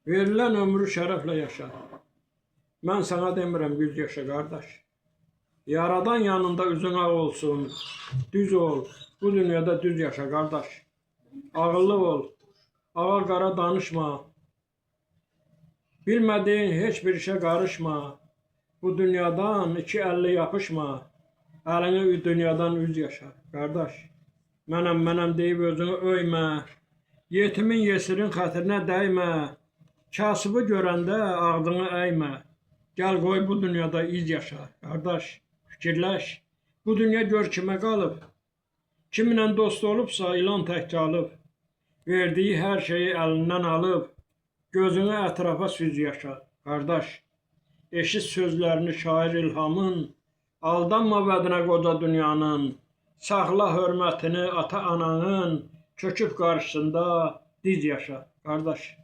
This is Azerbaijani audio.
Verilən ömrü şərəflə yaşa. Mən sənə demirəm 100 yaşa qardaş. Yaradan yanında üzün ağ olsun. Düz ol. Bu dünyada düz yaşa qardaş. Ağıllı ol. Ağa qara danışma. Bilmədiyin heç bir işə qarışma. Bu dünyadan iki əlli yapışma. Əlini dünyadan üz yaşa, qardaş. Mənəm, mənəm deyib özünü öymə. Yetimin, yesirin xətrinə dəymə. Kasıbı görəndə ağzını əymə. Gəl qoy bu dünyada iz yaşa, qardaş. Fikirləş. Bu dünya gör kimə qalıb. Kiminlə dost olubsa ilan tək qalıb. Verdiyi hər şeyi əlindən alıb. Gözünü ətrafa süz yaşa, qardaş. Eşit sözlərini şair İlhamın, aldanma vədinə qoca dünyanın. Saxla hörmətini ata-ananın, çöküb qarşısında diz yaşa, qardaş.